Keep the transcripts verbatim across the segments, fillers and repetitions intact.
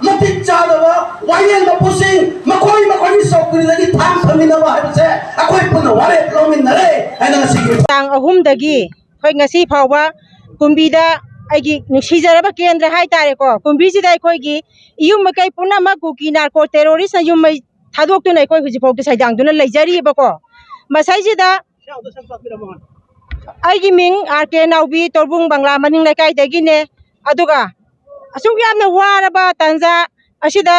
ꯃꯇꯤꯛ ꯆꯥꯗꯕ ꯋꯥꯌꯦꯜ ꯃꯄꯨꯁꯤꯡ ꯃꯈꯣꯏ ꯃꯈꯣꯏꯒꯤ ꯆꯧꯀ꯭ꯔꯤꯗꯒꯤ ꯊꯥꯡ ꯊꯝꯃꯤꯟꯅꯕ ꯍꯥꯏꯕꯁꯦ ꯑꯩꯈꯣꯏ ꯄꯨꯟꯅ ꯋꯥꯔꯦꯞ ꯂꯧꯃꯤꯟꯅꯔꯦ ꯍꯥꯏꯅ ꯉꯁꯤꯒꯤ ꯇꯥꯡ ꯑꯍꯨꯝꯗꯒꯤ ꯑꯩꯈꯣꯏ ꯉꯁꯤ ꯐꯥꯎꯕ ꯀꯨꯝꯕꯤꯗ ꯑꯩꯒꯤ ꯅꯨꯡꯁꯤꯖꯔꯕ ꯀꯦꯟꯗ꯭ꯔ ꯍꯥꯏꯇꯥꯔꯦꯀꯣ, ꯀꯨꯝꯕꯤꯁꯤꯗ ꯑꯩꯈꯣꯏꯒꯤ ꯏꯌꯨꯝ ꯃꯀꯩ ꯄꯨꯝꯅꯃꯛ ꯀꯨꯀꯤ ꯅꯥꯔꯀꯣ ꯇꯦꯔꯣꯔꯤꯁꯅ ꯌꯨꯝ ꯃꯩ ꯊꯥꯗꯣꯛꯇꯨꯅ ꯑꯩꯈꯣꯏ ꯍꯧꯖꯤꯛꯐꯥꯎꯗ ꯁꯩꯗꯥꯡꯗꯨꯅ ꯂꯩꯖꯔꯤꯕꯀꯣ꯫ ꯃꯁꯩꯁꯤꯗ ꯑꯩꯒꯤ ꯃꯤꯡ ꯑꯥꯔ ꯀꯦ ꯅꯥꯎꯕꯤ, ꯇꯣꯔꯕꯨꯡ ꯕꯪꯒ꯭ꯂꯥ ꯃꯅꯤꯡ ꯂꯩꯀꯥꯏꯗꯒꯤꯅꯦ꯫ ꯑꯗꯨꯒ ꯑꯁꯨꯛ ꯌꯥꯝꯅ ꯋꯥꯔꯕ ꯇꯥꯟꯖꯥ ꯑꯁꯤꯗ,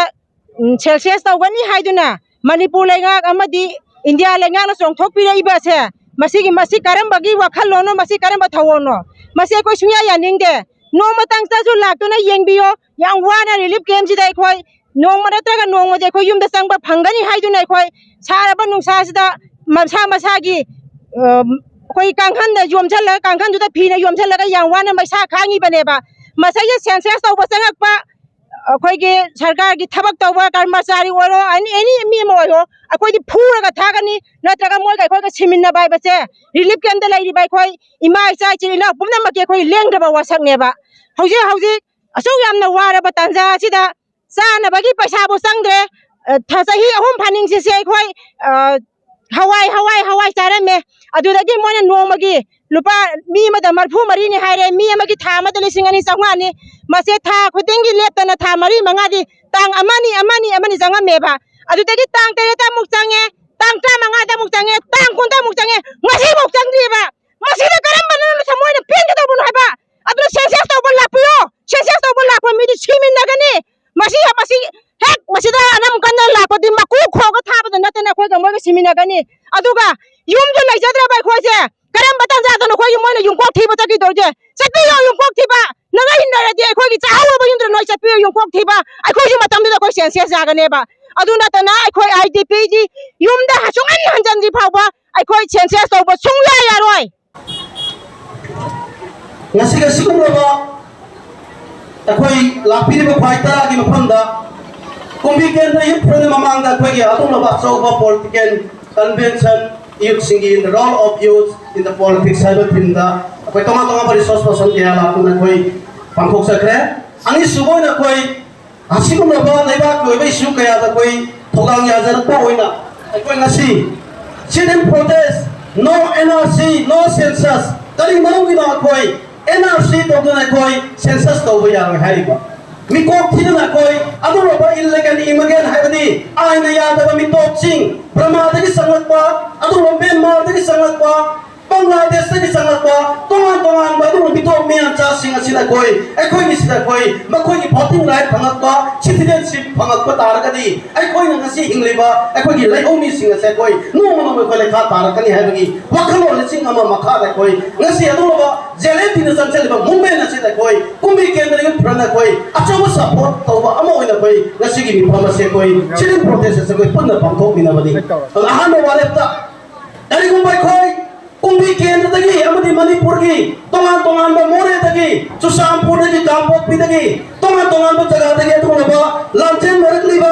ꯎꯝ, ꯁꯦꯜꯁꯤꯌꯁ ꯇꯧꯒꯅꯤ ꯍꯥꯏꯗꯨꯅ ꯃꯅꯤꯄꯨꯔ ꯂꯩꯉꯥꯛ ꯑꯃꯗꯤ ꯏꯟꯗꯤꯌꯥ ꯂꯩꯉꯥꯛꯅ ꯆꯣꯡꯊꯣꯛꯄꯤꯔꯛꯏꯕ ꯑꯁꯦ, ꯃꯁꯤꯒꯤ, ꯃꯁꯤ ꯀꯔꯝꯕꯒꯤ ꯋꯥꯈꯜꯂꯣꯟꯅꯣ, ꯃꯁꯤ ꯀꯔꯝꯕ ꯊꯧꯑꯣꯡꯅꯣ? ꯃꯁꯤ ꯑꯩꯈꯣꯏ ꯁꯨꯡꯌꯥ ꯌꯥꯅꯤꯡꯗꯦ꯫ ꯅꯣꯡꯃꯇꯪꯇꯁꯨ ꯂꯥꯛꯇꯨꯅ ꯌꯦꯡꯕꯤꯌꯣ꯫ ꯌꯥꯝ ꯋꯥꯅ ꯔꯤꯂꯤꯐ ꯀꯦꯝꯁꯤꯗ ꯑꯩꯈꯣꯏ ꯅꯣꯡꯃ ꯅꯠꯇ꯭ꯔꯒ ꯅꯣꯡꯃꯗꯤ ꯑꯩꯈꯣꯏ ꯌꯨꯝꯗ ꯆꯪꯕ ꯐꯪꯒꯅꯤ ꯍꯥꯏꯗꯨꯅ ꯑꯩꯈꯣꯏ ꯁꯥꯔꯕ ꯅꯨꯡꯁꯥꯁꯤꯗ ꯃꯁꯥ ꯃꯁꯥꯒꯤ, ꯑ, ꯑꯩꯈꯣꯏ ꯀꯥꯡꯈꯟꯗ ꯌꯣꯝꯁꯤꯜꯂꯒ, ꯀꯥꯡꯈꯟꯗꯨꯗ ꯐꯤꯅ ꯌꯣꯝꯁꯤꯜꯂꯒ ꯌꯥꯝ ꯋꯥꯅ ꯃꯩꯁꯥ ꯈꯥꯡꯉꯤꯕꯅꯦꯕ꯫ ꯃꯁꯩꯁꯦ ꯁꯦꯟꯁꯁ ꯇꯧꯕ ꯆꯪꯉꯛꯄ ꯑꯩꯈꯣꯏꯒꯤ ꯁꯔꯀꯥꯔꯒꯤ ꯊꯕꯛ ꯇꯧꯕ ꯀꯔꯃꯆꯥꯔꯤ ꯑꯣꯏꯔꯣ, ꯑꯦꯅꯤ, ꯑꯦꯅꯤ ꯃꯤ ꯑꯃ ꯑꯣꯏꯔꯣ, ꯑꯩꯈꯣꯏꯗꯤ ꯐꯨꯔꯒ ꯊꯥꯒꯅꯤ, ꯅꯠꯇ꯭ꯔꯒ ꯃꯣꯏꯒ ꯑꯩꯈꯣꯏꯒ ꯁꯤꯃꯤꯟꯅꯕ ꯍꯥꯏꯕꯁꯦ ꯔꯤꯂꯤꯐ ꯀꯦꯝꯞꯇ ꯂꯩꯔꯤꯕ ꯑꯩꯈꯣꯏ ꯏꯃꯥ, ꯏꯆꯥ, ꯏꯆꯤꯜ ꯏꯅꯥꯎ ꯄꯨꯝꯅꯃꯛꯀꯤ ꯑꯩꯈꯣꯏ ꯂꯦꯡꯗ꯭ꯔꯕ ꯋꯥꯁꯛꯅꯦꯕ꯫ ꯍꯧꯖꯤꯛ ꯍꯧꯖꯤꯛ ꯑꯁꯨꯛ ꯌꯥꯝꯅ ꯋꯥꯔꯕ ꯇꯥꯟꯖꯥ ꯑꯁꯤꯗ ꯆꯥꯅꯕꯒꯤ ꯄꯩꯁꯥꯕꯨ ꯆꯪꯗ꯭ꯔꯦ꯫ ꯑ, ꯊ-, ꯆꯍꯤ ꯑꯍꯨꯝ ꯐꯥꯅꯤꯡꯁꯤꯁꯦ ꯑꯩꯈꯣꯏ, ꯑ, ꯍꯋꯥꯏ, ꯍꯋꯥꯏ, ꯍꯋꯥꯏ ꯆꯥꯔꯝꯃꯦ꯫ ꯑꯗꯨꯗꯒꯤ ꯃꯣꯏꯅ ꯅꯣꯡꯃꯒꯤ ꯂꯨꯄꯥ, ꯃꯤ ꯑꯃꯗ ꯃꯔꯤꯐꯨ ꯃꯔꯤꯅꯤ ꯍꯥꯏꯔꯦ, ꯃꯤ ꯑꯃꯒꯤ ꯊꯥ ꯑꯃꯗ ꯂꯤꯁꯤꯡ ꯑꯅꯤ ꯆꯥꯝꯃꯉꯥꯅꯤ꯫ ꯃꯁꯦ ꯊꯥ ꯈꯨꯗꯤꯡꯒꯤ ꯂꯦꯞꯇꯅ ꯊꯥ ꯃꯔꯤ ꯃꯉꯥꯗꯤ ꯇꯥꯡ ꯑꯃꯅꯤ, ꯑꯃꯅꯤ, ꯑꯃꯅꯤ ꯆꯪꯉꯝꯃꯦꯕ꯫ ꯑꯗꯨꯗꯒꯤ ꯇꯥꯡ ꯇꯔꯦꯠꯇ ꯑꯃꯨꯛ ꯆꯪꯉꯦ, ꯇꯥꯡ ꯇꯔꯥꯃꯉꯥꯗ ꯑꯃꯨꯛ ꯆꯪꯉꯦ, ꯇꯥꯡ ꯀꯨꯟꯗ ꯑꯃꯨꯛ ꯆꯪꯉꯦ, ꯉꯁꯤꯐꯥꯎ ꯆꯪꯗ꯭ꯔꯤꯕ꯫ ꯃꯁꯤꯗ ꯀꯔꯝꯕꯅꯣ ꯊꯃꯣꯏꯅ ꯄꯦꯟꯒꯗꯧꯕꯅꯣ ꯍꯥꯏꯕ? ꯑꯗꯨꯅ ꯁꯦꯟꯁꯁ ꯇꯧꯕ ꯂꯥꯛꯄꯤꯌꯣ꯫ ꯁꯦꯟꯁꯁ ꯇꯧꯕ ꯂꯥꯛꯄ ꯃꯤꯗꯤ ꯁꯤꯃꯤꯟꯅꯒꯅꯤ꯫ ꯃꯁꯤ, ꯃꯁꯤ ꯍꯦꯛ ꯃꯁꯤꯗ ꯑꯅꯝ ꯀꯟꯅ ꯂꯥꯛꯄꯗꯤ ꯃꯀꯨ ꯈꯣꯛꯑꯒ ꯊꯥꯕꯗ ꯅꯠꯇꯅ ꯑꯩꯈꯣꯏꯒ ꯃꯣꯏꯒ ꯁꯤꯃꯤꯟꯅꯒꯅꯤ꯫ ꯑꯗꯨꯒ ꯌꯨꯝꯁꯨ ꯂꯩꯖꯗ꯭ꯔꯕ ꯑꯩꯈꯣꯏꯁꯦ ꯀꯔꯝꯕ ꯇꯥꯟꯖꯥꯗꯅꯣ ꯑꯩꯈꯣꯏꯒꯤ ꯃꯣꯏꯅ ꯌꯨꯝꯀꯣꯛ ꯊꯤꯕ ꯆꯠꯈꯤꯗꯧꯔꯤꯁꯦ? ꯆꯠꯄꯤꯌꯣ ꯌꯨꯝꯀꯣꯛ ꯊꯤꯕ꯫ ꯅꯪ ꯍꯤꯡꯅꯔꯗꯤ ꯑꯩꯈꯣꯏꯒꯤ ꯆꯥꯍꯧꯔꯕ ꯌꯨꯝꯗꯨꯗ ꯅꯣꯏ ꯆꯠꯄꯤꯌꯣ ꯌꯨꯝꯀꯣꯛ ꯊꯤꯕ꯫ ꯑꯩꯈꯣꯏꯁꯨ ꯃꯇꯝꯗꯨꯗ ꯑꯩꯈꯣꯏ ꯁꯦꯟꯁꯁ ꯌꯥꯒꯅꯦꯕ꯫ ꯑꯗꯨ ꯅꯠꯇꯅ ꯑꯩꯈꯣꯏ ꯑꯥꯏ ꯗꯤ ꯄꯤꯒꯤ ꯌꯨꯝꯗ ꯁꯨꯡꯍꯟ ꯍꯟꯖꯟꯗ꯭ꯔꯤ ꯐꯥꯎꯕ ꯑꯩꯈꯣꯏ ꯁꯦꯟꯁꯁ ꯇꯧꯕ ꯁꯨꯡꯌꯥ ꯌꯥꯔꯣꯏ꯫ ꯉꯁꯤꯒꯤ ꯑꯁꯤꯒꯨꯝꯂꯕ ꯑꯩꯈꯣꯏ ꯂꯥꯛꯄꯤꯔꯤꯕ ꯈ꯭ꯋꯥꯏ ꯇꯔꯥꯒꯤ ꯃꯐꯝꯗ ꯀꯨꯝꯕꯤ ꯀꯦꯟꯗ꯭ꯔ ꯌꯨꯠ ꯐ꯭ꯔꯟ ꯃꯃꯥꯡꯗ ꯑꯩꯈꯣꯏꯒꯤ ꯑꯗꯨꯒꯨꯝꯂꯕ ꯑꯆꯧꯕ political convention, youth singing in the role of youth in the politics ꯍꯥꯏꯕ ꯊꯤꯝꯗ ꯑꯩꯈꯣꯏ ꯇꯣꯉꯥꯟ ꯇꯣꯉꯥꯟꯕ ꯔꯤꯁꯣꯔꯁ ꯄꯔꯁꯟ ꯀꯌꯥ ꯂꯥꯛꯇꯨꯅ ꯑꯩꯈꯣꯏ ꯄꯥꯡꯊꯣꯛꯆꯈ꯭ꯔꯦ꯫ ꯑꯅꯤꯁꯨꯕ ꯑꯣꯏꯅ ꯑꯩꯈꯣꯏ ꯑꯁꯤꯒꯨꯝꯂꯕ ꯂꯩꯕꯥꯛꯀꯤ ꯑꯣꯏꯕ issue ꯀꯌꯥꯗ ꯑꯩꯈꯣꯏ ꯊꯧꯗꯥꯡ ꯌꯥꯖꯔꯛꯄ ꯑꯣꯏꯅ ꯑꯩꯈꯣꯏ ꯉꯁꯤ sit-in protest, no N R C, no census, ꯀꯔꯤ ꯃꯔꯝꯒꯤꯅꯣ ꯑꯩꯈꯣꯏ N R C ꯇꯧꯗꯨꯅ ꯑꯩꯈꯣꯏ census ꯇꯧꯕ ꯌꯥꯔꯣꯏ ꯍꯥꯏꯔꯤꯕ? ꯃꯤꯀꯣꯛ ꯊꯤꯗꯨꯅ ꯑꯩꯈꯣꯏ ꯑꯗꯨꯒꯨꯝꯂꯕ illegal immigrant ꯍꯥꯏꯕꯗꯤ ꯑꯥꯏꯟꯅ ꯌꯥꯗꯕ ꯃꯤꯇꯣꯞꯁꯤꯡ, ꯕꯔꯃꯥꯗꯒꯤ ꯆꯪꯂꯛꯄ, ꯑꯗꯨꯒꯨꯝꯂꯕ ꯃ꯭ꯌꯥꯟꯃꯥꯔꯗꯒꯤ ꯆꯪꯂꯛꯄ, ꯕꯪꯒ꯭ꯂꯥꯗꯦꯁꯇꯒꯤ ꯆꯪꯂꯛꯄ ꯇꯣꯉꯥꯟ ꯇꯣꯉꯥꯟꯕ ꯑꯗꯨꯒꯨꯝꯕ ꯃꯤꯇꯣꯞ ꯃꯤꯌꯥꯟꯆꯥꯁꯤꯡ ꯑꯁꯤꯗ ꯑꯩꯈꯣꯏ, ꯑꯩꯈꯣꯏꯒꯤꯁꯤꯗ ꯑꯩꯈꯣꯏ ꯃꯈꯣꯏꯒꯤ voting right ꯐꯪꯂꯛꯄ, citizenship ꯐꯪꯂꯛꯄ ꯇꯥꯔꯒꯗꯤ ꯑꯩꯈꯣꯏꯅ ꯉꯁꯤ ꯍꯤꯡꯂꯤꯕ ꯑꯩꯈꯣꯏꯒꯤ ꯂꯩꯍꯧꯃꯤꯁꯤꯡ ꯑꯁꯦ ꯑꯩꯈꯣꯏ ꯅꯣꯡꯃ ꯅꯣꯡꯃ ꯑꯩꯈꯣꯏ ꯂꯩꯈꯥ ꯇꯥꯔꯛꯀꯅꯤ ꯍꯥꯏꯕꯒꯤ ꯋꯥꯈꯜꯂꯣꯟ ꯂꯤꯁꯤꯡ ꯑꯃ ꯃꯈꯥꯗ ꯑꯩꯈꯣꯏ ꯉꯁꯤ ꯑꯗꯨꯒꯨꯝꯂꯕ ꯖꯦꯂꯦꯟꯇꯤꯅ ꯆꯪꯁꯤꯜꯂꯤꯕ movement ꯑꯁꯤꯗ ꯑꯩꯈꯣꯏ ꯀꯨꯝꯕꯤ ꯀꯦꯟꯗ꯭ꯔꯒꯤ ꯐ꯭ꯔꯟ ꯑꯩꯈꯣꯏ ꯑꯆꯧꯕ support ꯇꯧꯕ ꯑꯃ ꯑꯣꯏꯅ ꯑꯩꯈꯣꯏ ꯉꯁꯤꯒꯤ ꯃꯤꯐꯝ ꯑꯁꯦ ꯑꯩꯈꯣꯏ sit-in protest ꯑꯁꯤ ꯑꯩꯈꯣꯏ ꯄꯨꯟꯅ ꯄꯥꯡꯊꯣꯛꯃꯤꯟꯅꯕꯅꯤ꯫ ꯑꯗꯨꯅ ꯑꯍꯥꯟꯕ ꯋꯥꯔꯦꯞꯇ ꯀꯔꯤꯒꯨꯝꯕ ꯑꯩꯈꯣꯏ ꯀꯨꯝꯕꯤ ꯀꯦꯟꯗ꯭ꯔꯗꯒꯤ ꯑꯃꯗꯤ ꯃꯅꯤꯄꯨꯔꯒꯤ ꯇꯣꯉꯥꯟ ꯇꯣꯉꯥꯟꯕ ꯃꯣꯔꯦꯗꯒꯤ, ꯆꯨꯔꯆꯥꯟꯄꯨꯔꯗꯒꯤ, ꯀꯥꯡꯄꯣꯛꯄꯤꯗꯒꯤ, ꯇꯣꯉꯥꯟ ꯇꯣꯉꯥꯟꯕ ꯖꯒꯥꯗꯒꯤ ꯑꯗꯨꯒꯨꯝꯂꯕ ꯂꯥꯟꯖꯦꯟꯅꯔꯛꯂꯤꯕ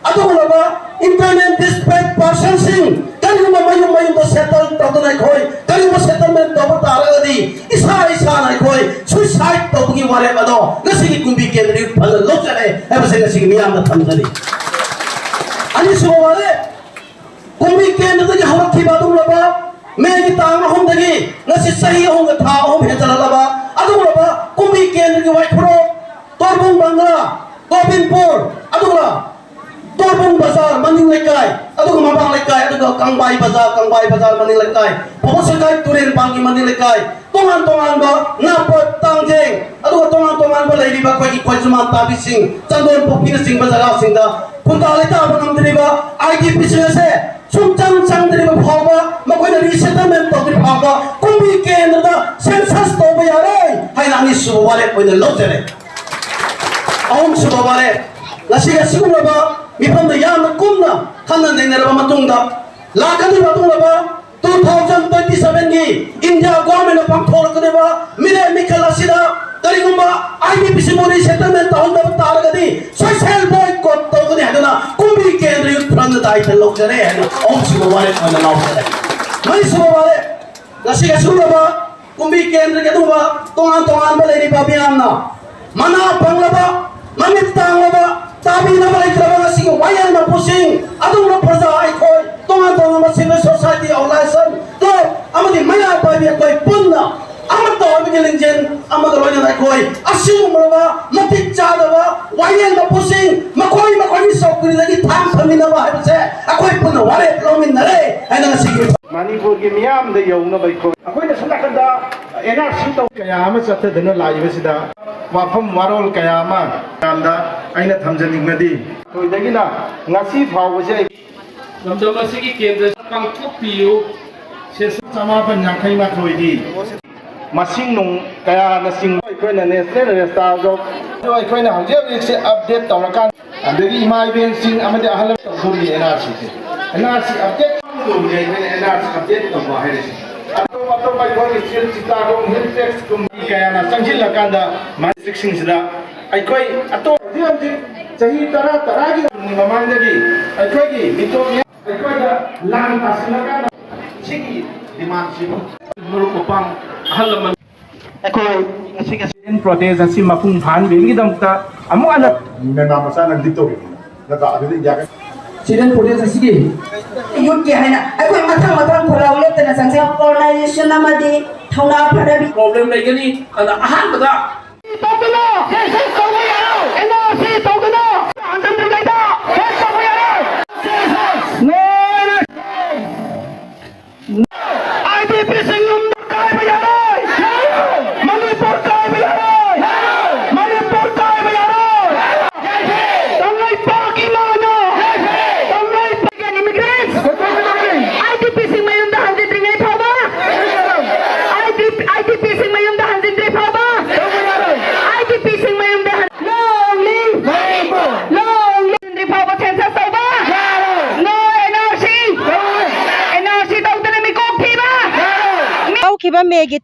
ꯑꯗꯨꯒꯨꯝꯂꯕ internally displaced personꯁꯤꯡ ꯀꯔꯤꯒꯨꯝꯕ ꯃꯌꯨꯝ ꯃꯌꯨꯝꯗ settle ꯇꯧꯗꯨꯅ ꯑꯩꯈꯣꯏ ꯀꯔꯤꯒꯨꯝꯕ settlement ꯇꯧꯕ ꯇꯥꯔꯒꯗꯤ ꯏꯁꯥ ꯏꯁꯥꯅ ꯑꯩꯈꯣꯏ suicide ꯇꯧꯕꯒꯤ ꯋꯥꯔꯦꯞ ꯑꯗꯣ ꯉꯁꯤꯒꯤ ꯀꯨꯝꯕꯤ ꯀꯦꯟꯗ꯭ꯔꯒꯤ ꯐꯖꯅ ꯂꯧꯖꯔꯦ ꯍꯥꯏꯕꯁꯦ ꯉꯁꯤꯒꯤ ꯃꯤꯌꯥꯝꯗ ꯊꯝꯖꯔꯤ꯫ ꯑꯅꯤꯁꯨꯕ ꯋꯥꯔꯦꯞ, ꯀꯨꯝꯕꯤ ꯀꯦꯟꯗ꯭ꯔꯗꯒꯤ ꯍꯧꯔꯛꯈꯤꯕ ꯑꯗꯨꯒꯨꯝꯂꯕ ꯃꯦꯒꯤ ꯇꯥꯡ ꯑꯍꯨꯝꯗꯒꯤ ꯉꯁꯤ ꯆꯍꯤ ꯑꯍꯨꯝꯒ ꯊꯥ ꯑꯍꯨꯝ ꯍꯦꯟꯖꯜꯂꯛꯂꯕ ꯑꯗꯨꯒꯨꯝꯂꯕ ꯀꯨꯝꯕꯤ ꯀꯦꯟꯗ꯭ꯔꯒꯤ ꯋꯥꯏꯈꯨꯔꯣ, ꯇꯣꯔꯕꯨꯡ ꯕꯪꯒ꯭ꯂꯥ, ꯒꯣꯕꯤꯟꯄꯨꯔ, ꯑꯗꯨꯒ ꯇꯣꯔꯕꯨꯡ ꯕꯖꯥꯔ ꯃꯅꯤꯡ ꯂꯩꯀꯥꯏ, ꯑꯗꯨꯒ ꯃꯃꯥꯡ ꯂꯩꯀꯥꯏ, ꯑꯗꯨꯒ ꯀꯪꯕꯥꯏ ꯕꯖꯥꯔ, ꯀꯪꯕꯥꯏ ꯕꯖꯥꯔ ꯃꯅꯤꯡ ꯂꯩꯀꯥꯏ, ꯄꯣꯕꯣꯁꯀꯥꯏ ꯇꯨꯔꯦꯟ ꯄꯥꯡꯒꯤ ꯃꯅꯤꯡ ꯂꯩꯀꯥꯏ, ꯇꯣꯉꯥꯟ ꯇꯣꯉꯥꯟꯕ ꯅꯥꯄꯣꯠ ꯇꯥꯡꯖꯦꯡ, ꯑꯗꯨꯒ ꯇꯣꯉꯥꯟ ꯇꯣꯉꯥꯟꯕ ꯂꯩꯔꯤꯕ ꯑꯩꯈꯣꯏꯒꯤ ꯈꯣꯏꯖꯨꯃꯥꯟ ꯇꯥꯕꯤꯁꯤꯡ, ꯆꯟꯗꯣꯟ ꯄꯣꯛꯄꯤꯅꯆꯤꯡꯕ ꯖꯒꯥꯁꯤꯡꯗ ꯈꯨꯟꯗꯥ ꯂꯩꯇꯥꯕ ꯉꯝꯗ꯭ꯔꯤꯕ IDPꯁꯤꯡ ꯑꯁꯦ ꯁꯨꯡꯆꯪ ꯆꯪꯗ꯭ꯔꯤꯕ ꯐꯥꯎꯕ, ꯃꯈꯣꯏꯅ resettlement ꯇꯧꯗ꯭ꯔꯤꯕ ꯐꯥꯎꯕ ꯀꯨꯝꯕꯤ ꯀꯦꯟꯗ꯭ꯔꯗ census ꯇꯧꯕ ꯌꯥꯔꯣꯏ ꯍꯥꯏꯅ ꯑꯅꯤꯁꯨꯕ ꯋꯥꯔꯦꯞ ꯑꯣꯏꯅ ꯂꯧꯖꯔꯦ꯫ ꯑꯍꯨꯝꯁꯨꯕ ꯋꯥꯔꯦꯞ, ꯉꯁꯤ ꯑꯁꯤꯒꯨꯝꯂꯕ ꯃꯤꯐꯝꯗ ꯌꯥꯝꯅ ꯀꯨꯞꯅ ꯈꯟꯅ ꯅꯩꯅꯔꯕ ꯃꯇꯨꯡꯗ ꯂꯥꯛꯀꯗꯧꯔꯤꯕ ꯑꯗꯨꯒꯨꯝꯂꯕ two thousand twenty sevenꯒꯤ India governmentꯅ ꯄꯥꯡꯊꯣꯔꯛꯀꯗꯧꯔꯤꯕ ꯃꯤꯔꯦꯞ ꯃꯤꯈꯜ ꯑꯁꯤꯗ ꯀꯔꯤꯒꯨꯝꯕ IDPꯁꯤꯡꯕꯨ resettlement ꯇꯧꯍꯟꯗꯕ ꯇꯥꯔꯒꯗꯤ social boycott ꯇꯧꯒꯅꯤ ꯍꯥꯏꯗꯨꯅ ꯀꯨꯝꯕꯤ ꯀꯦꯟꯗ꯭ꯔꯒꯤ ꯐ꯭ꯔꯟꯗ ꯗꯥꯏꯇ ꯂꯧꯖꯔꯦ ꯍꯥꯏꯅ ꯑꯍꯨꯝꯁꯨꯕ ꯋꯥꯔꯦꯞ ꯑꯣꯏꯅ ꯂꯥꯎꯖꯔꯦ꯫ ꯃꯔꯤꯁꯨꯕ ꯋꯥꯔꯦꯞ, ꯉꯁꯤ ꯑꯁꯤꯒꯨꯝꯂꯕ ꯀꯨꯝꯕꯤ ꯀꯦꯟꯗ꯭ꯔꯒꯤ ꯑꯗꯨꯒꯨꯝꯕ ꯇꯣꯉꯥꯟ ꯇꯣꯉꯥꯟꯕ ꯂꯩꯔꯤꯕ ꯃꯤꯌꯥꯝꯅ ꯃꯅꯥ ꯐꯪꯂꯕ, ꯃꯃꯤꯠ ꯇꯥꯡꯂꯕ, ꯑꯩꯈꯣꯏ ꯑꯁꯤꯒꯨꯝꯂꯕ ꯃꯇꯤꯛ ꯆꯥꯗꯕ ꯋꯥꯌꯦꯜ ꯃꯄꯨꯁꯤꯡ ꯃꯈꯣꯏ ꯃꯈꯣꯏꯒꯤ ꯆꯧꯀ꯭ꯔꯤꯗꯒꯤ ꯊꯥꯡꯊꯃꯤꯟꯅꯕ ꯍꯥꯏꯕꯁꯦ ꯑꯩꯈꯣꯏ ꯄꯨꯟꯅ ꯋꯥꯔꯦꯞ ꯂꯧꯃꯤꯟꯅꯔꯦ ꯍꯥꯏꯅ ꯉꯁꯤꯒꯤ ꯃꯅꯤꯄꯨꯔꯒꯤ ꯃꯤꯌꯥꯝꯗ ꯌꯧꯅꯕ ꯑꯩꯈꯣꯏ ꯑꯩꯈꯣꯏꯅ ꯁꯣꯝ ꯅꯥꯀꯟꯗ ꯑꯦꯟ ꯑꯥꯔ ꯁꯤ ꯇꯧ ꯀꯌꯥ ꯑꯃ ꯆꯠꯊꯗꯨꯅ ꯂꯥꯛꯏꯕꯁꯤꯗ ꯋꯥꯐꯝ ꯋꯥꯔꯣꯜ ꯀꯌꯥ ꯑꯃ ꯃꯌꯥꯝꯗ ꯑꯩꯅ ꯊꯝꯖꯅꯤꯡꯕꯗꯤ ꯑꯩꯈꯣꯏꯗꯒꯤꯅ ꯉꯁꯤ ꯐꯥꯎꯕꯁꯦ ꯑꯩ ꯂꯝꯗꯝ ꯑꯁꯤꯒꯤ ꯀꯦꯟꯗ꯭ꯔ ꯄꯥꯡꯊꯣꯛꯄꯤꯌꯨ꯫ ꯁꯦꯁꯟ ꯆꯃꯥꯄꯟ ꯌꯥꯡꯈꯩ ꯃꯥꯊꯣꯏꯗꯤ ꯃꯁꯤꯡ ꯅꯨꯡ ꯀꯌꯥꯅꯆꯤꯡꯕ ꯑꯩꯈꯣꯏꯅ ꯅꯦꯁꯅꯦꯜ ꯔꯦꯖꯤꯁꯇꯥꯔꯗꯣ ꯑꯩꯈꯣꯏꯅ ꯍꯧꯖꯤꯛ ꯍꯧꯖꯤꯛꯁꯦ ꯑꯞꯗꯦꯠ ꯇꯧꯔꯀꯥꯟꯗ ꯑꯗꯒꯤ ꯏꯃꯥ ꯏꯕꯦꯟꯁꯤꯡ ꯑꯃꯗꯤ ꯑꯍꯜ ꯂꯃꯟ ꯇꯧꯗꯣꯔꯤ ꯑꯦꯟ ꯑꯥꯔ ꯁꯤꯁꯦ꯫ ꯑꯦꯟ ꯑꯥꯔ ꯁꯤ ꯑꯞꯗꯦꯠ ꯇꯧꯗꯣꯔꯤ ꯑꯩꯈꯣꯏꯅ ꯑꯦꯟ ꯑꯥꯔ ꯁꯤ ꯑꯞꯗꯦꯠ ꯇꯧꯕ ꯍꯥꯏꯔꯤꯁꯦ꯫ ꯑꯇꯣꯞ ꯑꯇꯣꯞꯄ ꯑꯩꯈꯣꯏꯒꯤ ꯁꯤꯜ ꯆꯤꯇꯥꯒꯨꯝ ꯍꯤꯜ ꯇ꯭ꯔꯦꯛꯁꯀꯨꯝ ꯀꯌꯥꯅ ꯆꯪꯁꯤꯜꯂꯀꯥꯟꯗ ꯃꯥ ꯗꯤꯁꯇ꯭ꯔꯤꯛꯁꯤꯡꯁꯤꯗ ꯑꯩꯈꯣꯏ ꯑꯇꯣꯞ ꯍꯧꯖꯤꯛ ꯍꯧꯖꯤꯛ ꯆꯍꯤ ꯇꯔꯥ ꯇꯔꯥꯒꯤ ꯃꯃꯥꯡꯗꯒꯤ ꯑꯩꯈꯣꯏꯒꯤ ꯃꯤꯇꯣꯞ ꯑꯩꯈꯣꯏꯗ ꯂꯥꯟ ꯇꯥꯁꯤꯜꯂꯀꯥꯟꯗ ꯁꯤꯒꯤ ꯗꯤꯃꯥꯟꯁꯤꯕꯨ ꯃꯔꯨꯞ ꯃꯄꯥꯡ ꯑꯍꯜ ꯂꯃꯟ ꯑꯩꯈꯣꯏ ꯉꯁꯤ ꯉꯁꯤ ꯄ꯭ꯔꯣꯇꯦꯁ ꯑꯁꯤ ꯃꯄꯨꯡ ꯐꯥꯍꯟꯕꯤꯕꯒꯤꯗꯝꯇ ꯑꯃꯨꯛ ꯍꯟꯅ ꯃꯦꯝꯕꯔ ꯃꯆꯥꯅ ꯂꯤꯠ ꯇꯧꯔꯤꯕꯅꯤ꯫ ꯅꯠꯇ꯭ꯔꯥ? ꯑꯗꯨꯗꯤ ꯏꯟꯗꯤꯌꯥꯒ ꯁꯤꯗꯟ ꯄ꯭ꯔꯣꯇꯦꯁ ꯑꯁꯤꯒꯤ ꯌꯨꯠꯀꯤ ꯍꯥꯏꯅ ꯑꯩꯈꯣꯏ ꯃꯊꯪ ꯃꯊꯪ ꯈꯨꯜꯂꯥꯎ ꯂꯦꯞꯇꯅ ꯆꯪꯁꯤ꯫ ꯑꯣꯔꯒꯅꯥꯏꯖꯦꯁꯟ ꯑꯃꯗꯤ ꯊꯧꯅꯥ ꯐꯔꯕꯤ ꯄ꯭ꯔꯣꯕ꯭ꯂꯦꯝ ꯂꯩꯒꯅꯤ꯫ ꯑꯗ ꯑꯍꯥꯟꯕꯗ ꯇꯧꯗꯅ, ꯁꯦꯁꯟ ꯇꯧꯕ ꯌꯥꯔꯣꯏ꯫ ꯑꯦꯟ ꯑꯥꯔ ꯁꯤ ꯇꯧꯗꯅ, ꯍꯟꯖꯤꯟꯗ꯭ꯔꯤꯉꯩꯗ ꯁꯦꯁꯟ ꯇꯧꯕ ꯌꯥꯔꯣꯏ꯫ ꯅꯣꯏꯅ ꯑꯥꯏ ꯗꯤ ꯄꯤꯁꯤꯡ ꯌꯨꯝꯗ ꯀꯥꯏꯕ ꯌꯥꯔꯣꯏ! ꯃꯅꯤꯄꯨꯔ ꯀꯥꯏꯕ ꯌꯥꯔꯣꯏ! ꯃꯅꯤꯄꯨꯔ ꯀꯥꯏꯕ ꯌꯥꯔꯣꯏ! ꯀꯪꯂꯩꯄꯥꯛ ꯏꯃꯥꯅ! ꯀꯪꯂꯩꯄꯥꯛ immigrants! ꯑꯥꯏ ꯗꯤ ꯄꯤꯁꯤꯡ ꯃꯌꯨꯝꯗ ꯍꯟꯖꯤꯟꯗ꯭ꯔꯤꯉꯩ ꯐꯥꯎꯕ! ꯑꯥꯏ ꯗꯤ, ꯑꯥꯏ ꯗꯤ ꯄꯤꯁꯤꯡ ꯃꯌꯨꯝꯗ ꯍꯟꯖꯤꯟꯗ꯭ꯔꯤ ꯐꯥꯎꯕ! ꯑꯥꯏ ꯗꯤ ꯄꯤꯁꯤꯡ ꯃꯌꯨꯝꯗ ꯍꯟ-, Long live! Long live! ꯍꯟꯖꯤꯟꯗ꯭ꯔꯤ ꯐꯥꯎꯕ ꯁꯦꯟꯁꯁ ꯇꯧꯕ! No N R C! N R C ꯇꯧꯗꯅ ꯃꯤꯀꯣꯛ ꯊꯤꯕ! ꯍꯧꯈꯤꯕ ꯃꯦꯒꯤ